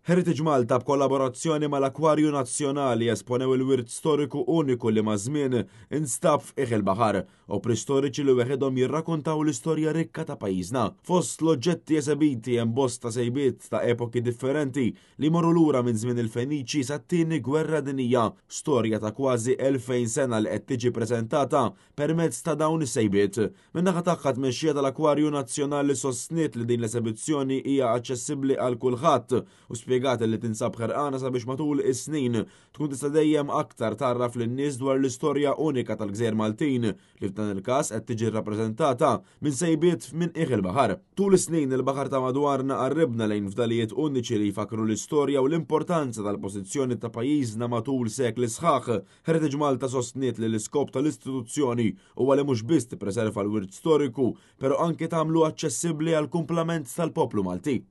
Heritage Malta b'kollaborazzjoni mal-Akwarju Nazzjonali esponew il-wirt storiku uniku li maż-żmien instab f'qiegħ il-baħar, opri storiċi li weħidhom jirrakontaw l-istorja rikka ta' pajjiżna. Fost l-oġġetti esebiti hemm bosta sejbiet ta' epoki differenti li jmorru lura minn żmien il-Feniċi sat-Tieni Gwerra Dinjija, storja ta' kważi 2000 sena li qed tiġi preżentata permezz ta' dawn is-sejbiet. Min-naħa tagħha t-tmexxija tal-Akwarju Nazzjonali sostniet li din l-esebizzjoni hija aċċessibbli għal kulħadd u spjegat li tinsab ħerqana sabiex matul is-snin tkun tista' dejjem aktar tgħarraf lin-nies dwar l-istorja unika tal-gżejjer Maltin li f'dan il-każ qed tiġi rrappreżentata minn sejbiet minn qiegħ il-baħar. Tul is-snin il-baħar ta' madwarna qarribna lejn fdalijiet uniċi li jfakkru l-istorja u l-importanza tal-pożizzjoni ta' pajjiżna matul sekli sħaħ. Heritage Malta sostniet li l-iskop tal-istituzzjoni huwa li mhux biss tippreserva l-wirt storiku, però anki tagħmlu aċċessibbli għall-kumplament tal-poplu Malti.